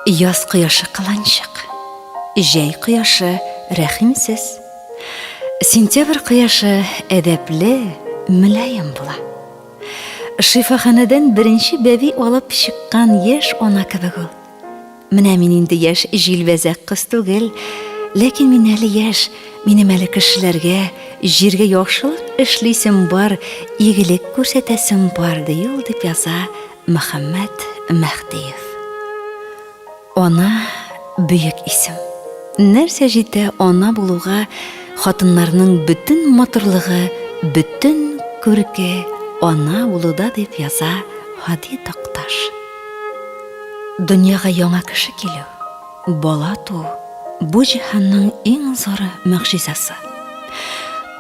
Яз кояшы кыланчык, җәй кояшы рәхимсез. Сентябрь кояшы әдәпле, мөлаем була. Шифаханәдән беренче бәби алып чыккан яшь ана кебек ул. Менә мин инде яшь җилбәзәк кыз түгел, ләкин мин әле яшь, минем әле кешеләргә, җиргә яхшылык эшлисем бар, игелек күрсәтәсем бар, ди ул, дип яза Мөхәммәт Мәһдиев. Ана бөек исем. Нәрсә җитә ана булуга, хатыннарның бөтен матурлыгы, бөтен күрке ана булуда, дип яза Һади Такташ. Дөньяга яңа кеше килү, бала туу, бу җиһанның иң зур могҗизасы.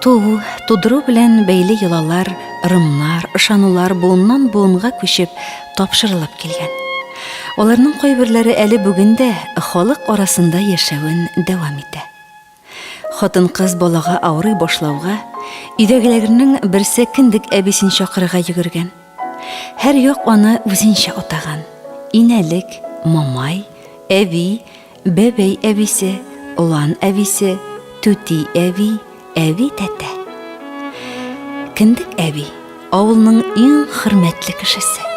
Туу, тудыру белән бәйле йолалар, ырымнар, ышанулар буыннан буынга күчеп, тапшырылып килгән. Аларның кайберләре әле бүген дә халык арасында яшәвен дәвам итә. Хатын-кыз балага авырый башлауга, өйдәгеләрнең берсе кендек әбисен чакырырга йөгергән. Һәр як аны үзенчә атаган. Инәлек, мамай, әби, бәбәй әбисе, олан әбисе, түти әби, әби тәтә. Кендек әби, авылның иң хөрмәтле кешесе.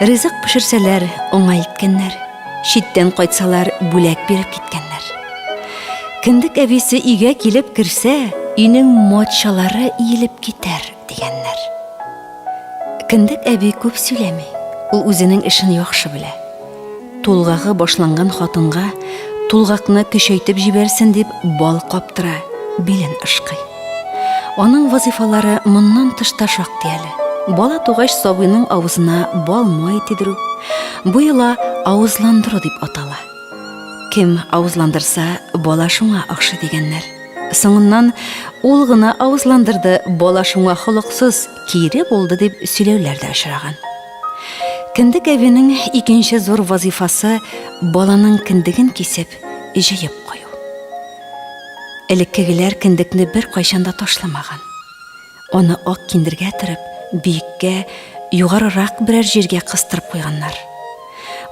Ризык пешерсәләр, аңа илткәннәр. Читтән кайтсалар, бүләк биреп киткәннәр. Кендек әбисе өйгә килеп керсә, өйнең матчалары иелеп китәр, дигәннәр. Кендек әби күп сөйләми, ул үзенең эшен яхшы белә. Тулгагы башланган хатынга тулгакны көчәйтеп җибәрсен дип бал каптыра, билен ышкый. Аның вазыйфалары моннан тыш та шактый әле. Бала тугач сабыйның авызына бал-май тидерү. Бу йола авызландыру дип атала. Кем авызландырса, бала шуңа охшый дигәннәр. Соңыннан ул гына авызландырды, бала шуңа холыксыз, кире булды дип сөйләүләр дә очраган. Кендек әбинең икенче зур вазыйфасы баланың кендеген кисеп, җыеп кую. Элеккегеләр кендекне беркайчан да ташламаган. Аны ак киндергә төреп, биеккә, югарырак берәр җиргә кыстырып куйганнар.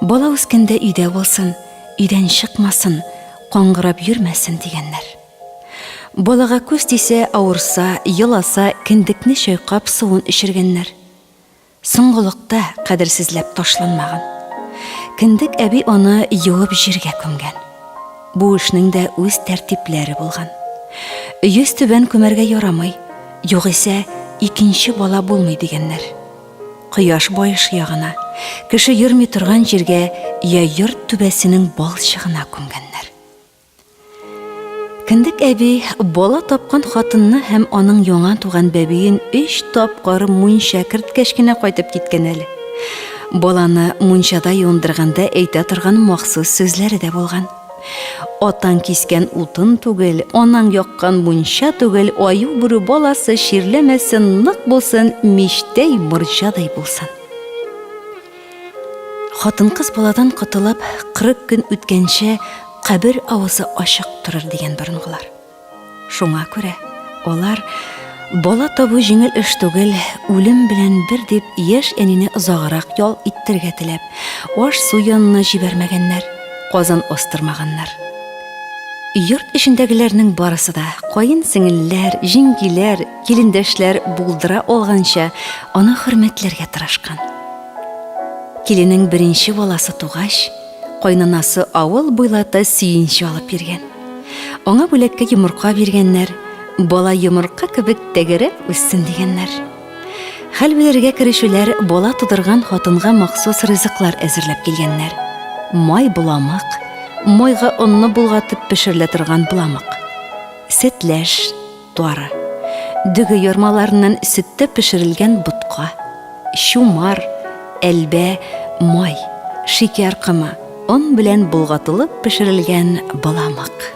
Бала үскәндә өйдә булсын, өйдән чыкмасын, каңгырап йөрмәсен дигәннәр. Балага күз тисә, авырса, еласа, кендекне чайкап суын эчергәннәр. Соңгылыкта кадерсезләп ташланмаган. Кендек әби аны юып җиргә күмгән. Бу эшнең дә үз тәртипләре булган. Йөз түбән күмәргә ярамый, югыйсә икенче бала булмый дигәннәр. Кояш баеш ягына, кеше йөрми торган җиргә я йорт түбәсенең балчыгына күмгәннәр. Кендек әби бала тапкан хатынны һәм аның яңа туган бәбиен өч тапкыр мунча керткәч кенә кайтып киткән әле. Баланы мунчада юындырганда әйтә торган махсус сүзләре дә булган. Атаң кискән утын түгел, анаң яккан мунча түгел, аю-бүре баласы чирләмәсен, нык булсын, мичтәй, морҗадай булсын. Хатын-кыз баладан котылып, 40 көн үткәнче кабер авызы ачык торыр дигән борынгылар. Шуңа күрә алар бала табу җиңел эш түгел, үлем белән бер дип яшь әнине озаграк ял иттерергә теләп, аш-су янына җибәрмәгәннәр, казан астырмаганнар. Йорт эчендәгеләрнең барысы да, каен сеңелләр, җиңгиләр, килендәшләр булдыра алганча аны хөрмәтләргә тырышкан. Киленең беренче баласы тугач, кайнанасы авыл буйлата сөенче алып йөргән. Аңа бүләккә йомырка биргәннәр, бала йомырка кебек тәгәрәп үссен дигәннәр. Хәл белергә керешүләр бала тудырган хатынга махсус ризыклар әзерләп килгәннәр. Май боламык, майга онны болгатып пешерелә торган боламык. Сетләш, Тары. Дөге ярмаларыннан сөттә пешерелгән ботка. Чумар, әлбә, май, шикәр комы, он белән болгатылып пешерелгән боламык.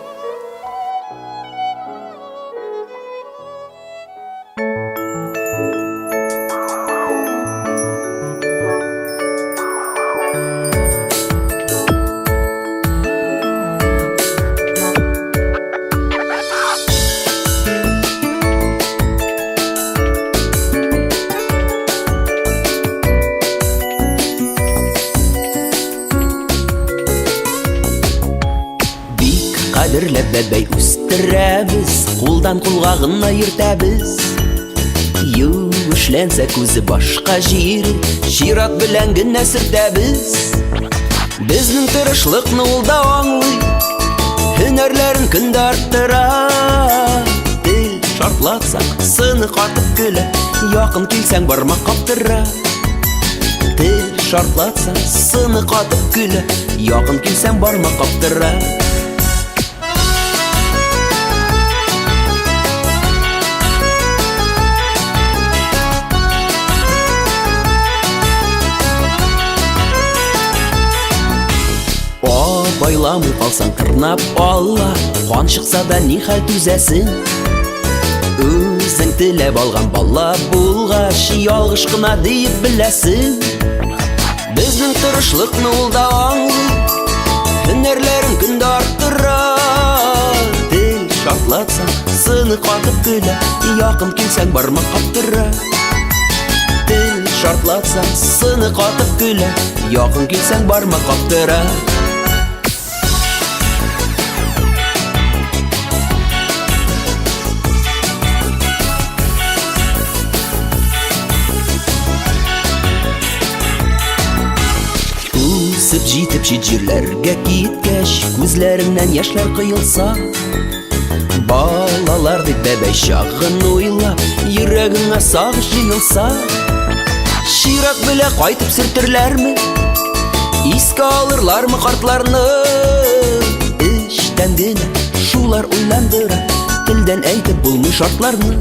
Кадерләп бәбәй үстерәбез, кулдан кулга гына йөртәбез. Юешләнсә күзе башка җир, чират белән генә сөртәбез. Безнең тырышлыкны ул да аңлый, һөнәрләрен көн дә арттыра. Тел шартлатсак, сыны катып көлә, якын килсәң бармак каптыра. Тел шартлатсаң, сыны катып көлә, якын килсәң бармак каптыра. Абайламый калсаң тырнап ала, кан чыкса да ни хәл түзәсең? Үзең теләп алган бала булгач, ялгыш кына диеп беләсең. Безнең тырышлыкны ул да аңлый, һөнәрләрен көн дә арттыра. Тел шартлатсаң, сыны катып көлә, якын килсәң бармак каптыра. Тел шартлатсаң, сыны катып көлә, якын килсәң бармак каптыра. Үсеп җитеп чит җирләргә киткәч, күзләреңнән яшьләр коелса, балалар дип бәбәй чагын уйлап, йөрәгеңә сагыш җыелса, чират белә кайтып сөртерләрме, искә алырлармы картларны? Эчтән генә шулар уйландыра, телдән әйтеп булмый шартларны.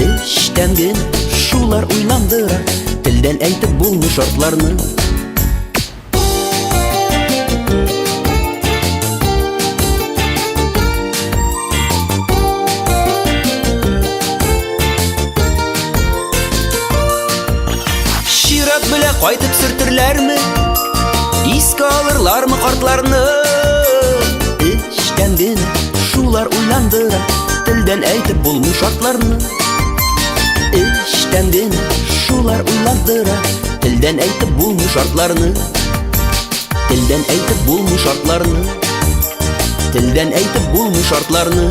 Эчтән генә шулар уйландыра, телдән әйтеп булмый шартларны. Чират белә кайтып сөртерләрме? Искә алырлармы картларны? Эчтән генә шулар уйландыра, телдән әйтеп булмый шартларны. Эчтән генә шулар уйландыра, телдән әйтеп булмый шартларны. Телдән әйтеп булмый шартларны. Телдән әйтеп булмый шартларны.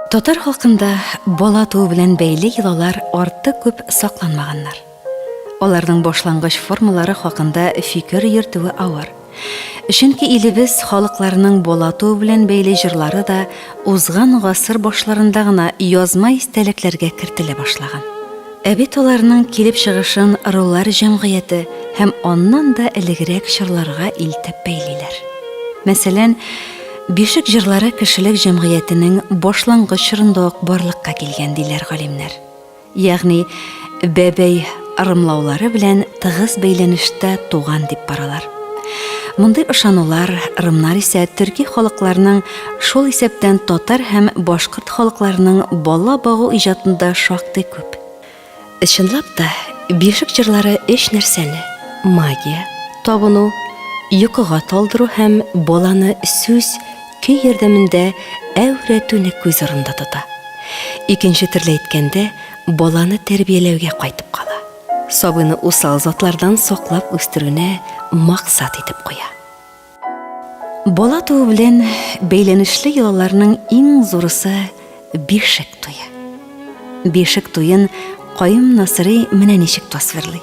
Татар халкында бала туу белән бәйле йолалар артык күп сакланмаганнар. Аларның башлангыч формалары хакында фикер йөртүе авыр. Чөнки илебез халыкларының бала туу белән бәйле җырлары да узган гасыр башларында гына язма истәлекләргә кертелә башлаган. Ә бит аларның килеп чыгышын ырулар җәмгыяте һәм аннан да элегрәк чорларга илтеп бәйлиләр. Мәсәлән, бишек җырлары кешелек җәмгыятенең башлангыч чорында ук барлыкка килгән, диләр галимнәр. Ягъни, бәбәй ырымлаулары белән тыгыз бәйләнештә туган дип баралар. Мондый ышанулар, ырымнар исә төрки халыкларның, шул исәптән татар һәм башкорт халыкларының бала багу иҗатында шактый күп. Чынлап та, бишек җырлары өч нәрсәне, магия, табыну, йокыга талдыру һәм баланы сүз, көй ярдәмендә әүрәтүне күз урында тота. Икенче төрле әйткәндә, баланы тәрбияләүгә кайтып кала. Сабыйны усал затлардан саклап үстерүне максат итеп куя. Бала туу белән бәйләнешле йолаларның иң зурысы бишек туе. Бишек туен Каюм Насыйри менә ничек тасвирлый.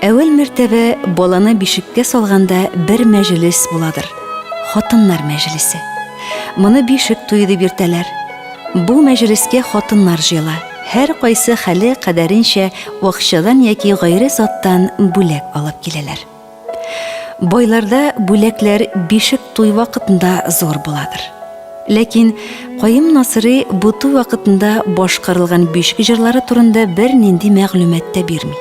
Әүвәл мәртәбә баланы бишеккә салганда бер мәҗлес буладыр. Хатыннар мәҗлесе. Моны бишек туе дип йөртәләр. Бу мәҗлескә хатыннар җыела. Һәркайсы хәле кадәренчә акчадан яки гайре заттан бүләк алып киләләр. Байларда бүләкләр бишек туй вакытында зур буладыр. Ләкин Каюм Насыйри бу туй вакытында башкарылган бишек җырлары турында бернинди мәгълүмат та бирми.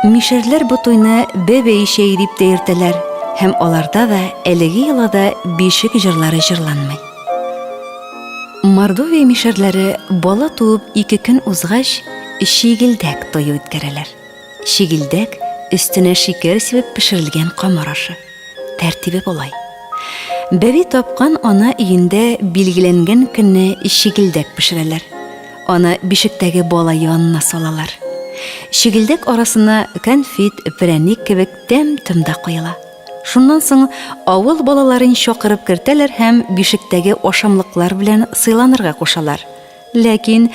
Мишәрләр бу туйны бәбәй чәе дип тә йөртәләр һәм аларда да әлеге йолада бишек җырлары җырланмый. Мордовия мишәрләре бала туып ике көн узгач, чигелдәк туе үткәрәләр. Чигелдәк, өстенә шикәр сибеп пешерелгән камыр ашы. Тәртибе болай. Бәби тапкан ана өендә билгеләнгән көнне чигелдәк пешерәләр. Аны бишектәге бала янына салалар. Чигелдек арасына кәнфит, прәнник кебек тәм-том да куела. Шуннан соң авыл балаларын чакырып кертәләр һәм бишектәге ашамлыклар белән сыйланырга кушалар. Ләкин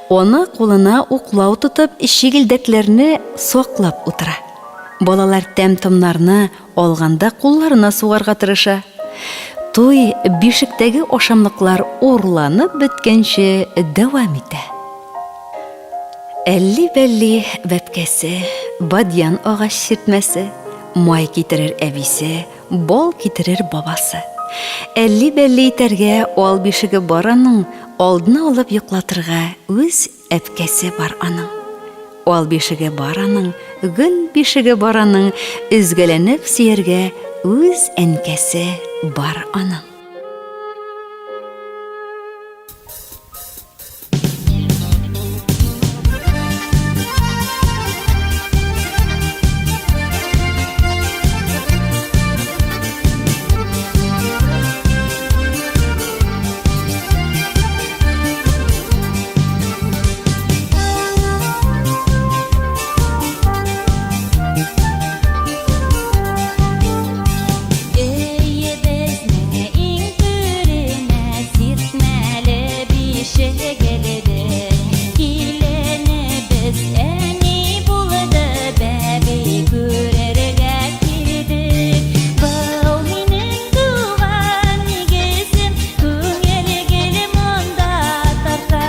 ана кулына уклау тотып чигелдәкләрне саклап утыра. Балалар тәм-томнарны алганда кулларына сугарга тырыша. Туй бишектәге ашамлыклар урланып беткәнче дәвам итә. Әлли-бәлли бәбкәсе, бадьян агач сиртмәсе, май китерер әбисе, бал китерер бабасы. Әлли-бәлли итәргә ал бишеге бар аның, алдына алып йоклатырга үз әбкәсе бар аның. Ал бишеге бар аның, гөл бишеге бар аның, өзгәләнеп сөяргә үз әнкәсе бар аның. Өебезнең иң түренә сиртмәле бишек элдек. Киленебез әни булды, бәби күрергә килдек. Был минем туган нигезем, күңел гел монда тарта.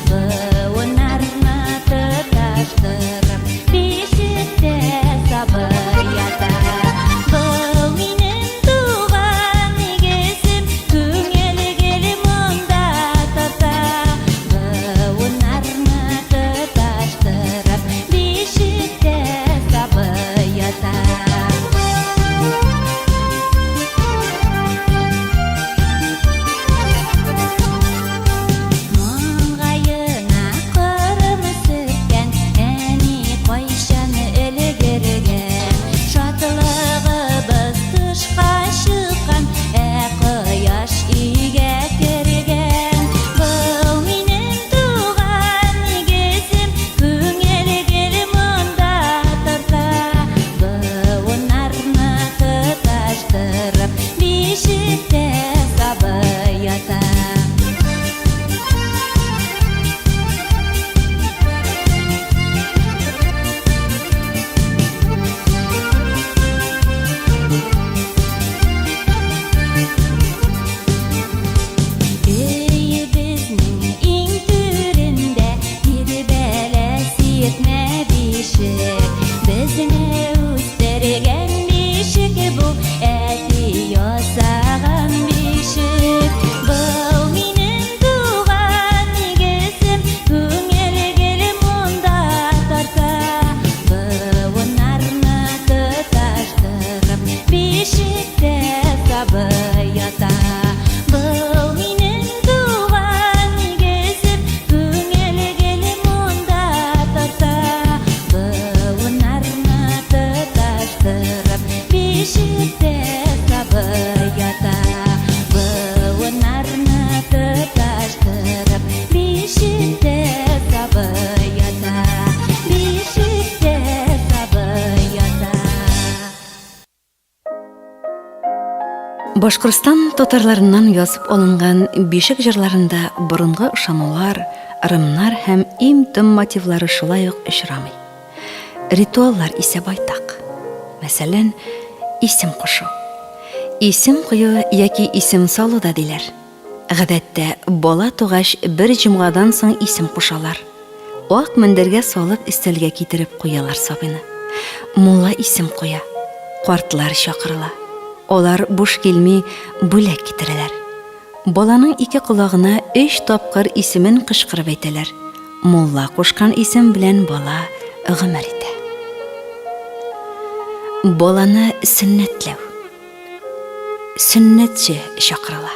Буыннарны тоташтырып, бишектә сабый ята. Был минем туган нигезем, күңел гел монда тарта. Буыннарны тоташтырып, бишектә сабый ята. Маңгаена кырым сөрткән әни кайчан өлгергән? Шатлыгыбыз тышка чыккан, ә кояш өйгә кергән. Был минем туган нигезем, күңел гел монда тарта. Буыннарны тоташтырып, бишектә сабый ята. Өебезнең иң түрендә тирбәлә сиртмә бишек. Безне үстергән бишек бу, әти ясаган бишек. Был минем туган нигезем, күңел гел монда тарта. Буыннарны тоташтырып, бишектә сабый ята. Был минем туган нигезем, күңел гел монда тарта. Буыннарны тоташтырып, бишектә сабый ята. Буыннарны тоташтырып, бишектә сабый ята. Бишектә сабый ята. Башкортстан татарларыннан язып алынган бишек җырларында борынгы ышанулар, ырымнар һәм им-том мотивлары шулай ук очрамый. Ритуаллар исә байтак. Мәсәлән, исем кушу. Исем кую яки исем салу да диләр. Гадәттә, бала тугач, бер җомгадан соң исем кушалар. Ак мендәргә салып өстәлгә китереп куялар сабыйны. Мулла исем куя. Картлар чакырыла. Алар буш килми, бүләк китерәләр. Баланың ике колагына өч тапкыр исемен кычкырып әйтәләр. Мулла кушкан исем белән бала гомер итә. Баланы сөннәтләү. Сөннәтче чакырыла.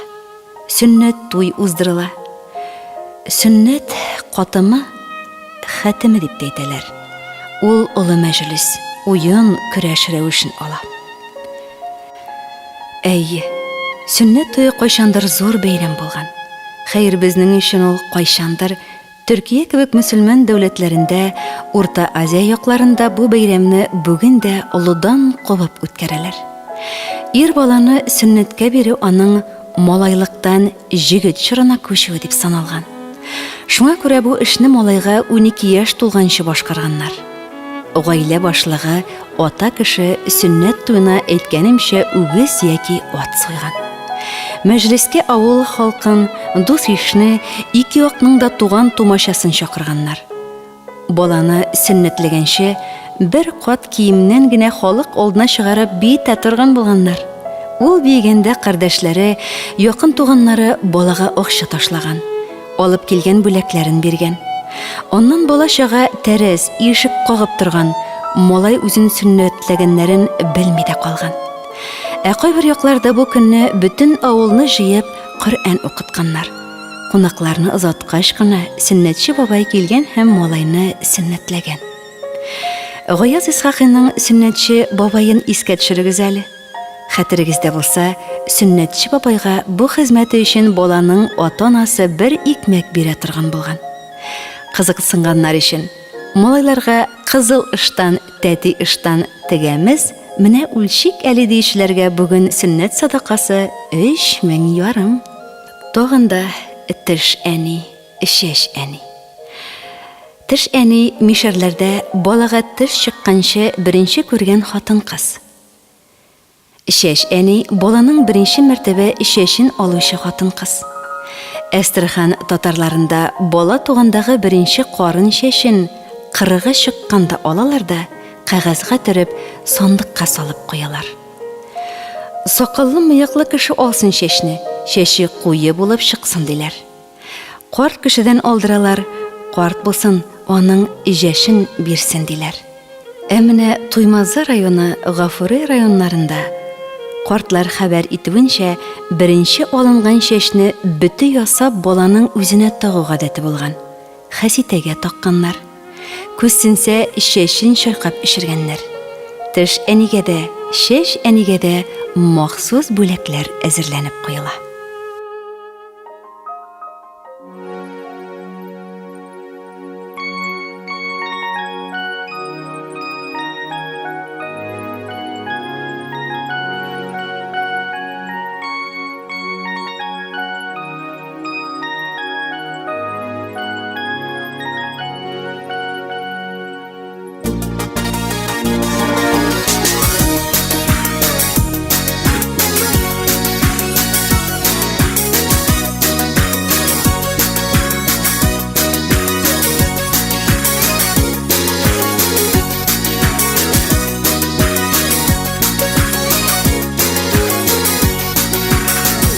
Сөннәт туй уздырыла. Сөннәт катымы, хәтеме дип тә әйтәләр. Ул олы мәҗлес, уен, көрәш рәвешен ала. Әйе, сөннәт туе кайчандыр зур бәйрәм булган. Хәер, безнең өчен ул кайчандыр. Төркия кебек мөселман дәүләтләрендә, Урта Азия якларында бу бәйрәмне бүген дә олыдан кубып үткәрәләр. Ир баланы сөннәткә бирү аның малайлыктан җегет чорына күчүе дип саналган. Шуңа күрә бу эшне малайга 12 яшь тулганчы башкарганнар. Гаилә башлыгы, ата кеше сөннәт туена әйткәнемчә үгез яки ат суйган. Мәҗлескә авыл халкын, дус-ишне, ике якның да туган-тумачасын чакырганнар. Баланы сөннәтләгәнче, бер кат киемнән генә халык алдына чыгарып биетә торган булганнар. Ул биегәндә кардәшләре, якын туганнары балага акча ташлаган, алып килгән бүләкләрен биргән. Аннан бала-чага тәрәз, ишек кагып торган, малай үзен сөннәтләгәннәрен белми дә калган. Ә кайбер якларда бу көнне бөтен авылны җыеп, Коръән укытканнар. Кунакларны озаткач кына сөннәтче бабай килгән һәм малайны сөннәтләгән. Гаяз Исхакыйның сөннәтче бабаен искә төшерегез әле. Хәтерегездә булса, сөннәтче бабайга бу хезмәте өчен баланың ата-анасы бер икмәк бирә торган булган. Кызыксынганнар өчен, малайларга кызыл ыштан, тәти ыштан тегәмез, менә үлчик әле диючеләргә бүген сөннәт садакасы 3000 ярым. Тагын да теш әни, чәч әни. Теш әни мишәрләрдә балага теш чыкканчы беренче күргән хатын-кыз. Чәч әни баланың беренче мәртәбә чәчен алучы хатын-кыз. Әстерхан татарларында бала тугандагы беренче карын чәчен кырыгы чыкканда алалар да, кәгазьгә төреп, сандыкка салып куялар. Сакаллы-мыеклы кеше алсын чәчне, чәче куе булып чыксын, диләр. Карт кешедән алдыралар, карт булсын, аның җәшен бирсен, диләр. Ә менә Туймазы районы, Гафури районнарында, картлар хәбәр итүенчә, беренче алынган чәчне бөте ясап баланың үзенә тагу гадәте булган. Хәситәгә такканнар. Күз сенсә, чәчен чайкап эчергәннәр. Теш әнигә дә, чәч әнигә дә махсус бүләкләр әзерләнеп куела.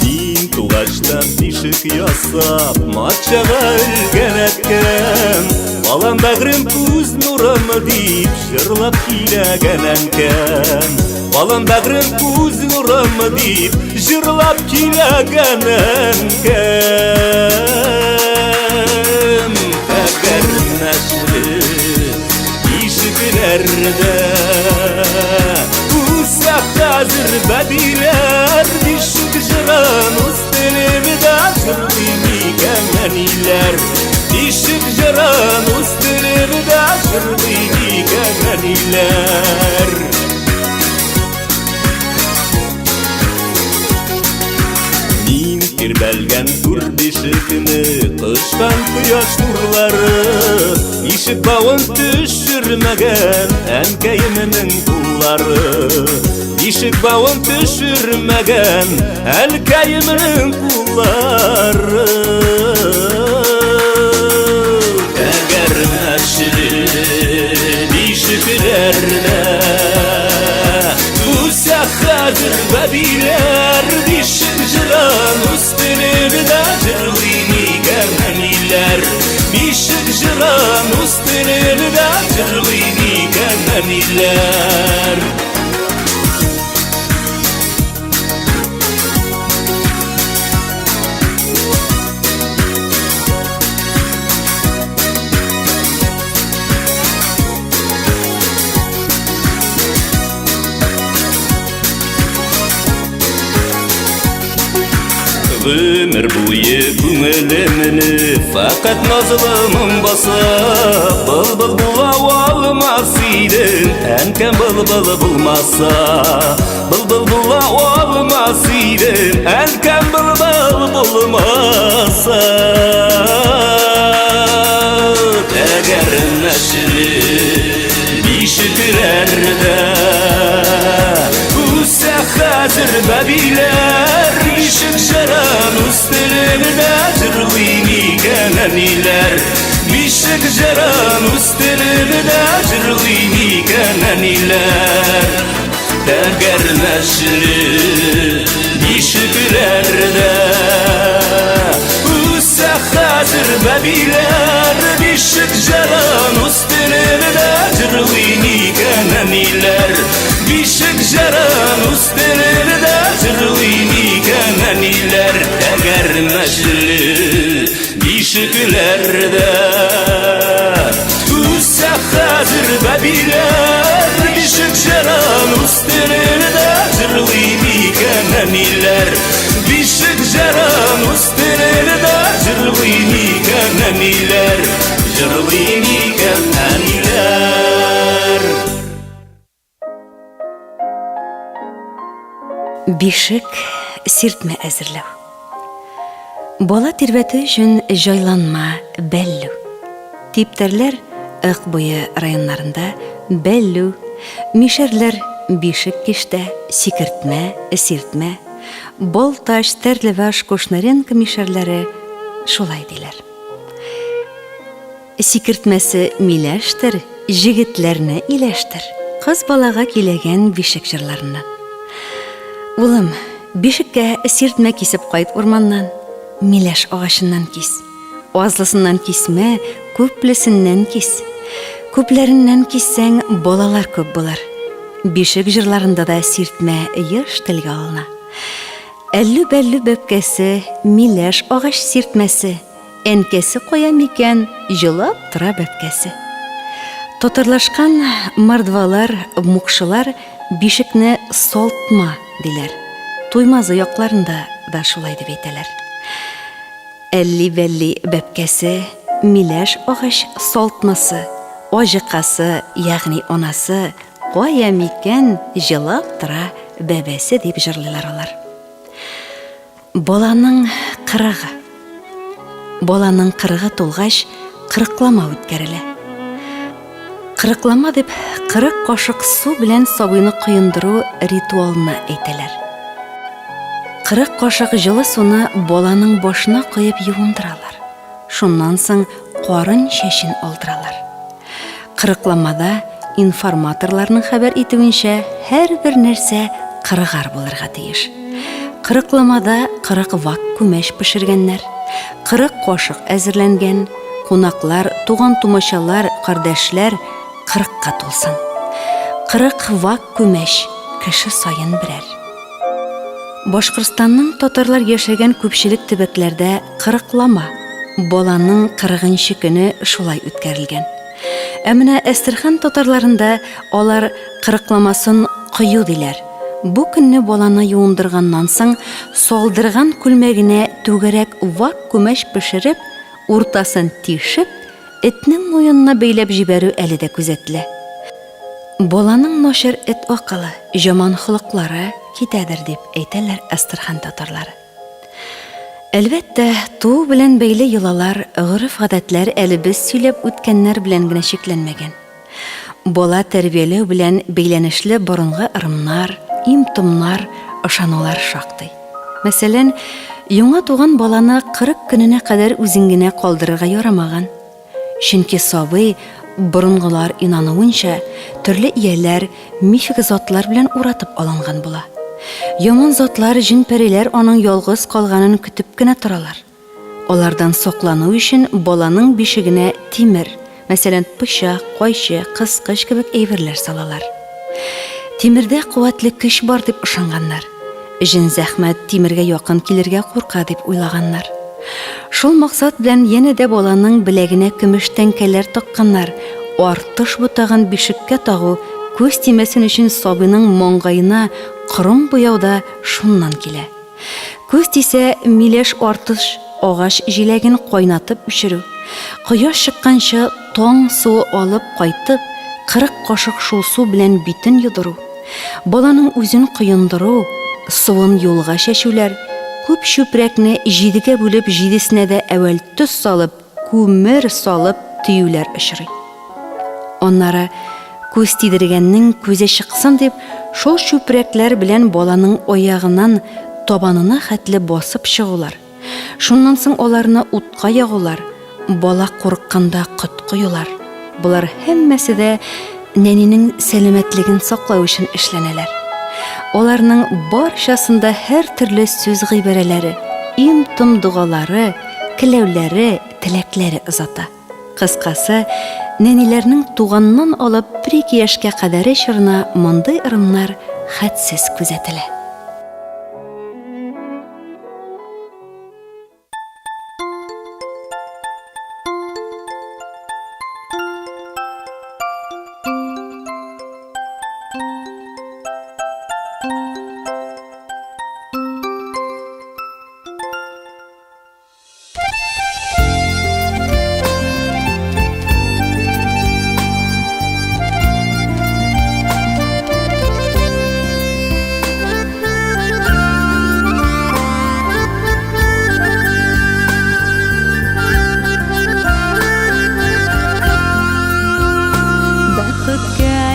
Мин тугачтан тишек ясап, матчага элгән әткәм. Балам бәгърем күз нурым дип җырлап киләгән әнкәм. Балам бәгърем күз нурым дип җырлап киләгән әнкәм. Әгәр нәшре ишекләрдә Үсә хәзер бәбиләр Бишек җырын үз телебездә җырлый микән әниләр Бишек җырын үз телебездә җырлый микән әниләр Мин тирбәлгән түр бишекне Кычкан кояш нурлары Ишек бавын төшермәгән Әнкәемнең куллары Ишек бавын төшермәгән Әнкәемнең куллары Тәгәрмәчле бишекләрдә Үсә хәзер бәбиләр Бишек җырын үз телебездә җырлый нигә әниләр Бишек җырын үз телебездә җырлый нигә әниләр Гомер буе күңелемне Фәкать назлы моң баса. Былбыл була алмас идем, Әнкәм былбыл булмаса. Былбыл була алмас идем, Әнкәм былбыл булмаса. Тәгәрмәчле бишекләрдә Үсә хәзер бәбиләр. Бишек җырын үстерер дә җырлый микән әниләр? Бишек җырын үстерер дә җырлый микән әниләр? Тәгәрмәчле бишекләрдә Үсә хәзер бәбиләр. Бишек җырын үстерер дә җырлый микән әниләр? Бишек җырын үстерер дә җырлый микән әниләр? Тәгәрмәчле бишекләрдә Үсә хәзер бәбиләр. Бишек җырын үстерер дә җырлый микән әниләр? Бишек җырын үстерер дә җырлый микән әниләр? Җырлый микән әниләр? Бишек сиртмә әзерләү. Бала тирбәтү өчен җайланма бәллү. Типтәрләр Ык буе районнарында бәллү, мишәрләр бишек киштә, сикертмә, сиртмә, Балтач, Стәрлебаш, Кушнаренко мишәрләре шулай диләр. Сикертмәсе миләштер, җегетләрне иләштер. Кыз балага киләгән бишек җырларыннан. Улым, бишеккә сиртмә кисеп кайт урманнан, миләш агачыннан кис. Азлысыннан кисмә, күплесеннән кис. Күпләреннән киссәң, балалар күп булыр. Бишек җырларында да сиртмә еш телгә алына. Әллү-бәллү бәбкәсе, миләш агач сиртмәсе. Әнкәсе кая микән, җылап тора бәбкәсе. Татарлашкан мордвалар, мукшылар бишекне салтма, диләр. Туймазы якларында да шулай дип әйтәләр. Әлли-бәлли бәбкәсе, миләш агач салтмасы, аҗыкасы, ягъни анасы, кая микән, җылап тора бәбәсе, дип җырлыйлар алар. Баланың кырыгы. Баланың кырыгы тулгач, кырыклама үткәрелә. Кырыклама дип 40 кашык су белән сабыйны коендыру ритуалына әйтәләр. 40 кашык җылы суны баланың башына коеп юындыралар. Шуннан соң карын чәчен алдыралар. Кырыкламада, информаторларның хәбәр итүенчә, һәрбер нәрсә кырыгар булырга тиеш. Кырыкламада 40 вак күмәч пешергәннәр, 40 кашык әзерләнгән, кунаклар, туган-тумачалар, кардәшләр кырыкка тулсын. 40 вак күмәч, кеше саен берәр. Башкортстанның татарлар яшәгән күпчелек төбәкләрдә кырыклама, баланың кырыгынчы көне шулай үткәрелгән. Ә менә Әстерхан татарларында алар кырыкламасын кою диләр. Бу көнне баланы юындырганнан соң, салдырган күлмәгенә түгәрәк вак күмәч пешереп, уртасын тишеп, Этнең муенына бәйләп җибәрү әле дә күзәтелә. Баланың начар эт акылы, җаман холыклары китәдер, дип әйтәләр Әстерхан татарлары. Әлбәттә, туу белән бәйле йолалар, гореф-гадәтләр әле без сөйләп үткәннәр белән генә чикләнмәгән. Бала тәрбияләү белән бәйләнешле борынгы ырымнар, им-томнар, ышанулар шактый. Мәсәлән, яңа туган баланы 40 көненә кадәр үзен генә калдырырга ярамаган. Чөнки сабый, борынгылар инануынча, төрле ияләр, мифик затлар белән уратып алынган була. Яман затлар, җен-пәриләр аның ялгыз калганын көтеп кенә торалар. Алардан саклану өчен баланың бишегенә тимер, мәсәлән, пычак, кайчы, кыскыч кебек әйберләр салалар. Тимердә куәтле көч бар дип ышанганнар. Җен-зәхмәт тимергә якын килергә курка дип уйлаганнар. Шул максат белән янә дә баланың беләгенә көмеш тәңкәләр такканнар, артыш ботагын бишеккә тагу, күз тимәсен өчен сабыйның маңгаена корым буяу да шуннан килә. Күз тисә, миләш артыш агач җиләген кайнатып эчерү, кояш чыкканчы таң суы алып кайтып, 40 кашык шул су белән битен юдыру, баланың үзен коендыру, суын юлга чәчүләр, күп чүпрәкне җидегә бүлеп җидесенә дә әүвәл тоз салып, күмер салып төюләр очрый. Аннары күз тидергәннең күзе чыксын дип, шул чүпрәкләр белән баланың аягыннан табанына хәтле басып чыгулар, шуннан соң аларны утка ягулар, бала курыкканда коткы юлар, болар һәммәсе дә нәнинең сәламәтлеген саклау өчен эшләнәләр. Аларның барчасында һәртөрле сүз-гыйбарәләре, им-том догалары, келәүләре, теләкләре озата. Кыскасы, нәниләрнең туганнан алып бер-ике яшькә кадәре чорына мондый ырымнар хәтсез күзәтелә.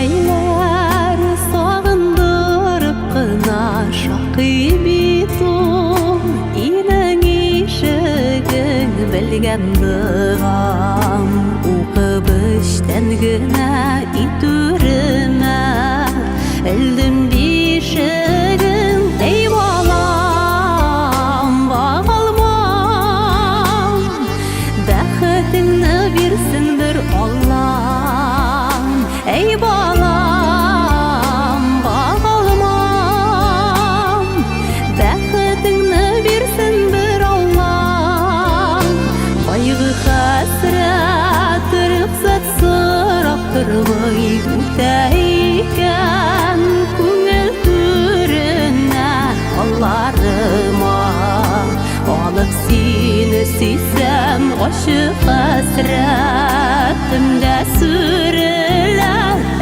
Бәхеткәйләр сагындырып кына шакый бит ул Инең ишеген белгән догам Укып эчтән генә итүремә Элдем бишеген, эй балам, багалмам Бәхетеңне бирсен бер Аллам, эй балам, багалмам Бәхетеңне бирсен бер Аллам. Кайгы-хәсрәт рөхсәт сорап тормый үтә икән күңел түренә алларыма. Алып сине сөйсәм, ачы хәсрәтем дә сүрелә.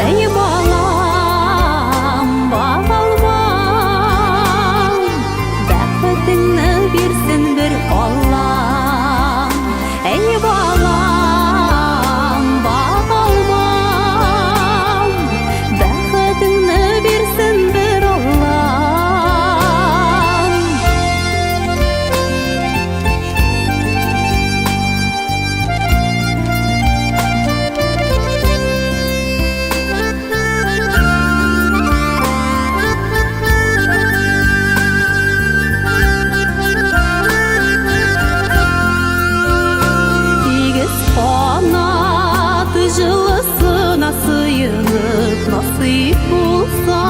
Әй балам, балалмам, бәхетеңне бирсен бер Аллам. Әй балам, балалмам, бәхетеңне бирсен бер Аллам. Тигез канат җылысына сыенып насыйп булса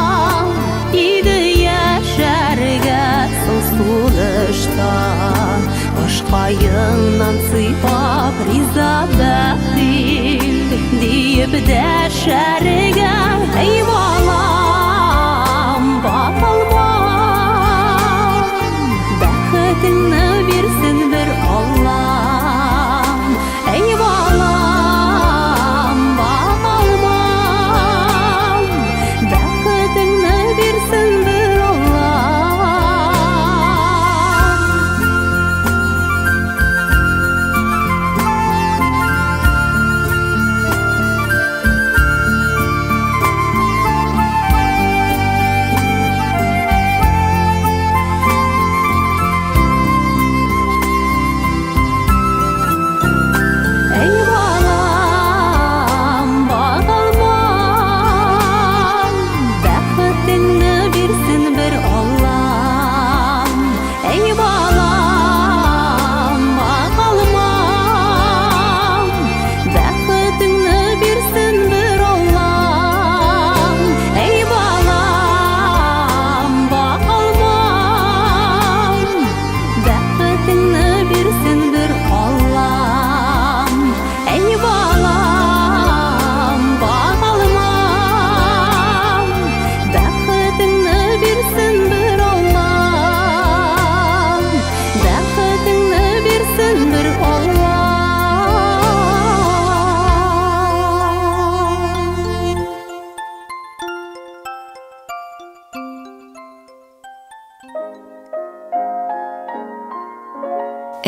иде яшәргә соң сулышта Башкаеңнан сыйпап риза бәхил диеп дәшәргә Әй балам, балам, бәхетеңне бирсен бер Аллам. Әй балам, балам, бәхетеңне бирсен бер Аллам.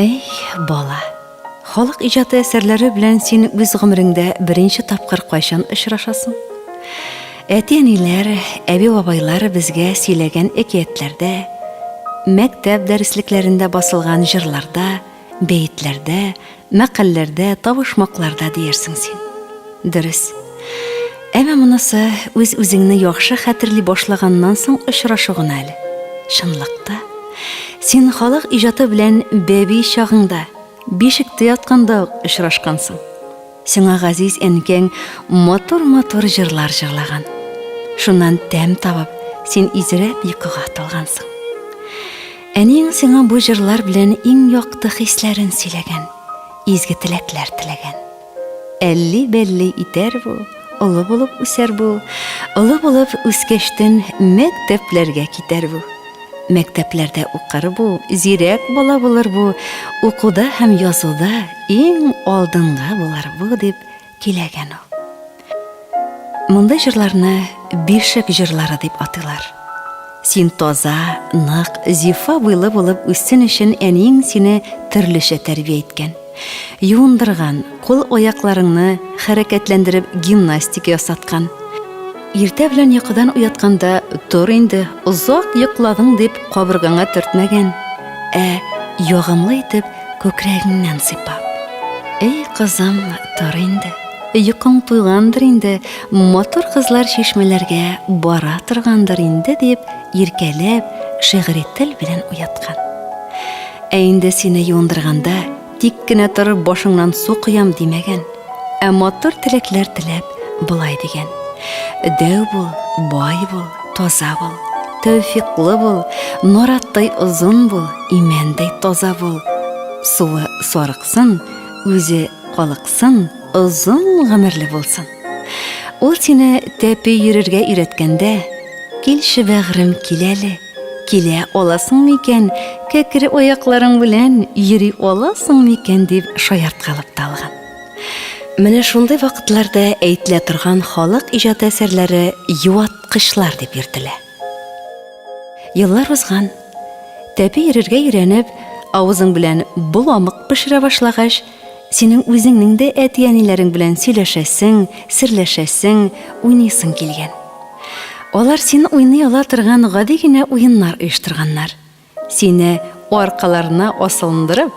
Әй, бала. Халык иҗаты әсәрләре белән син үз гомереңдә беренче тапкыр кайчан очрашасың? Әти-әниләр, әби-бабайлар безгә сөйләгән әкиятләрдә, мәктәп дәреслекләрендә басылган җырларда, бәетләрдә, мәкальләрдә, табышмакларда диярсең син. Дөрес. Әмма монысы үз-үзеңне яхшы хәтерли башлаганнан соң очрашу гына әле. Чынлыкта, син халык иҗаты белән бәби чагыңда, бишектә ятканда ук очрашкансың. Сиңа газиз әнкәң матур-матур җырлар җырлаган. Шуннан тәм табып, син изрәп йокыга талгансың. Әниең сиңа бу җырлар белән иң якты хисләрен сөйләгән, изге теләкләр теләгән. Әлли-бәлли итәр бу, олы булып үсәр бу, олы булып үскәчтен мәктәпләргә китәр бу. Мәктәпләрдә укыр бу, зирәк бала булыр бу, укуда һәм язуда иң алдынгы булыр бу, дип көйләгән ул. Мондый җырларны бишек җырлары дип атыйлар. Син таза, нык, зифа буйлы булып үссен өчен әниең сине төрлечә тәрбия иткән. Юындырган, кул-аякларыңны хәрәкәтләндереп гимнастика ясаткан. Иртә белән йокыдан уятканда, тор инде, озак йокладың дип кабыргаңа төртмәгән, ә ягымлы итеп күкрәгеңнән сыйпап. Эй, кызым, тор инде. Йокың туйгандыр инде, матур кызлар чишмәләргә бара торгандыр инде, дип иркәләп, шигъри тел белән уяткан. Ә инде сине юындырганда, тик кенә торып башыңнан су коям димәгән, ә матур теләкләр теләп, болай дигән. Дәү бул, бай бул, таза бул, тәүфиклы бул, нараттай озын бул, имәндәй таза бул. Суы сарыксын, үзе калыксын, озын гомерле булсын. Ул сине тәпи йөрергә өйрәткәндә, килче бәгърем, кил әле, Килә аласың микән, кәкре аякларың белән йөри аласың микән дип шаярткалап та алган. Менә шундый вакытларда әйтелә торган халык иҗаты әсәрләре юаткычлар дип йөртелә. Еллар узган. Тәпи йөрергә өйрәнеп, авызың белән боламык пешерә башлагач, синең үзеңнең дә әти-әниләрең белән сөйләшәсең, серләшәсең, уйныйсың килгән. Алар син уйный ала торган гади генә уеннар оештырганнар. Сине аркаларына асылындырып,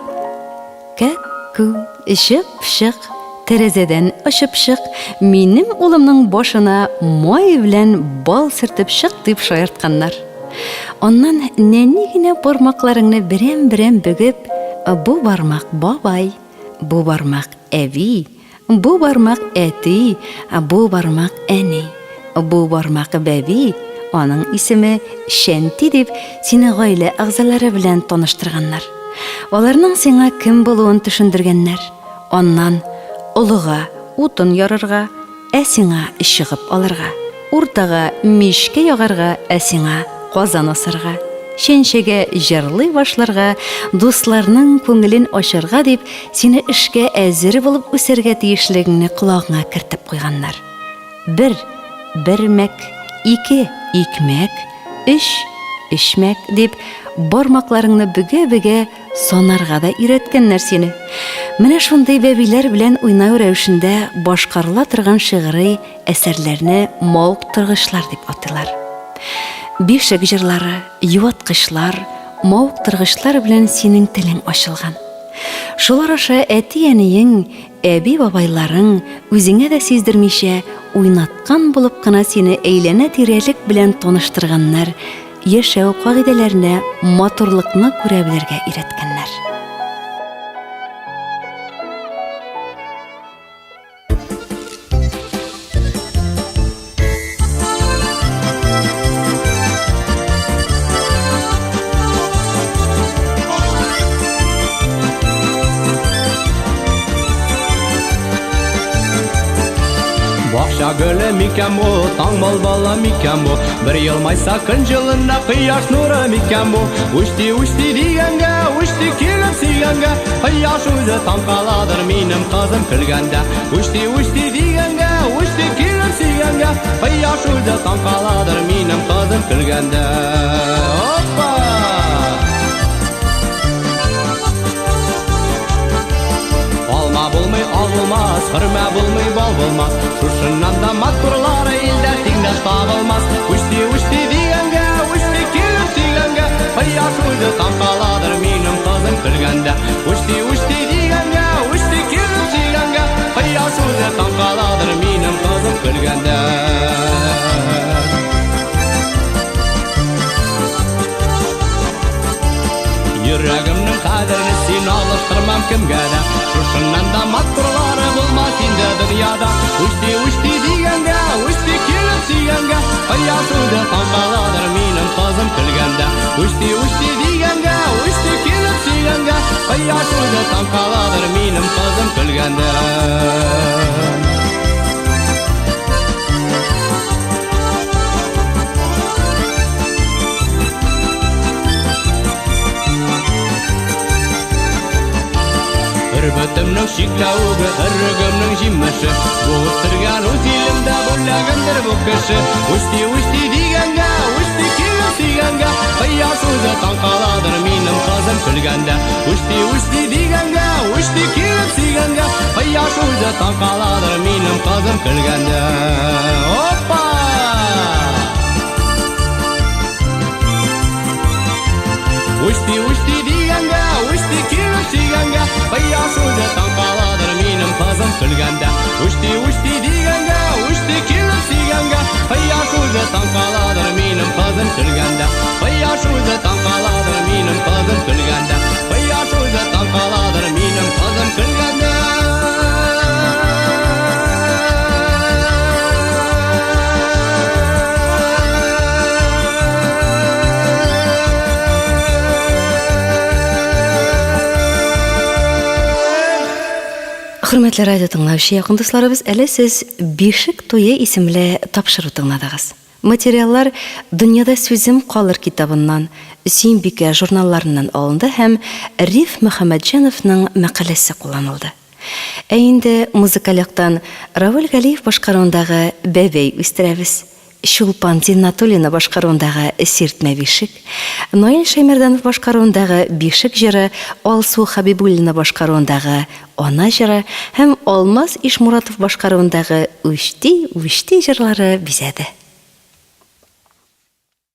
Кәккү, чыпчык, тәрәзәдән очып чык, минем улымның башына май белән бал сөртеп чык, дип шаяртканнар. Аннан нәни генә бармакларыңны берәм-берәм бөгеп, бу бармак бабай, бу бармак әби, Бу бармак әти, бу бармак әни, бу бармак бәби, аның исеме Шәнти дип сине гаилә әгъзалары белән таныштырганнар. Аларның сиңа кем булуын төшендергәннәр. Аннан олыга утын ярырга, Ә сиңа чыгып алырга. Уртага мичкә ягарга, ә сиңа казан асарга. Чәнчәгә җырлый башларга, дусларның күңелен ачарга дип, сине эшкә әзер булып үсәргә тиешлегеңне колагыңа кертеп куйганнар. Бер, бермәк, ике, икмәк, өч, эчмәк, дип, бармакларыңны бөгә-бөгә, Санарга да өйрәткәннәр сине. Менә шундый бәбиләр белән уйнау рәвешендә башкарыла торган шигъри әсәрләрне мавыктыргычлар дип атыйлар. Бишек җырлары, юаткычлар, мавыктыргычлар белән синең телең ачылган. Шулар аша әти-әниең, әби-бабайларың үзеңә дә сиздермичә уйнаткан булып кына сине әйләнә-тирәлек белән таныштырганнар, яшәү кагыйдәләренә матурлыкны күрә белергә өйрәткәннәр. Бакча гөле микән бу, таң балбалы микән бу? Бер елмайса көн җылында кояш нуры микән бу? Үсти, үсти дигәнгә, үсти килеп сөйгәнгә, кояш үзе таң каладыр минем кызым көлгәндә. Үсти, үсти дигәнгә, үсти килеп сөйгәнгә, кояш үзе таң каладыр минем кызым көлгәндә. Опа! Хөрмә булмый, бал булмас. Шушыннан да матурлары илдә тиңдәш табылмас. Үсти, үсти дигәнгә, үсти килеп сөйгәнгә, кояш үзе таң каладыр минем кызым көлгәндә. Үсти, үсти дигәнгә, үсти килеп сөйгәнгә, кояш үзе таң каладыр минем кызым көлгәндә. Йөрәгемнең кадерен син алыштырмам кемгә дә. Шушыннан да матурлары булмас инде дөньяда. Үсти, үсти дигәнгә, үсти килеп сөйгәнгә, кояш үзе таң каладыр минем кызым көлгәндә. Үсти, үсти дигәнгә, үсти килеп сөйгәнгә, кояш үзе таң каладыр минем кызым көлгәндә. Өрбәтемнең чикләвеге, өрегемнең җимеше. Бу үстергән үз илемдә бүләгемдер бу кеше. Үсти, үсти дигәнгә, үсти килеп сөйгәнгә, кояш үзе таң каладыр минем кызым көлгәндә. Үсти, үсти дигәнгә, үсти килеп сөйгәнгә, кояш үзе таң каладыр минем кызым көлгәндә. Опа! Үсти, үсти дигәнгә, үсти килеп сөйгәнгә, кояш үзе таң каладыр минем кызым көлгәндә. Үсти, үсти дигәнгә, үсти килеп сөйгәнгә, кояш үзе таң каладыр минем кызым көлгәндә. Кояш үзе таң каладыр минем кызым көлгәндә. Кояш үзе таң каладыр минем кызым көлгәндә. Хөрмәтле радио тыңлаучы якын дусларыбыз, әле сез Бишек туе исемле тапшыру тыңладыгыз. Материаллар Дөньяда сүзем калыр китабыннан, Сөембикә журналларыннан алынды һәм Риф Мөхәммәтҗановның мәкаләсе кулланылды. Ә инде музыкаль яктан Равил Галиев башкаруындагы Бәбәй үстерәбез, Чулпан Зиннатуллина башкаруындагы Сиртмә бишек, Наил Шәймәрданов башкаруындагы Бишек җыры, Алсу Хәбибуллина башкаруындагы Ана җыры һәм Алмаз Ишмуратов башкаруындагы Үчти, үчти җырлары бизәде.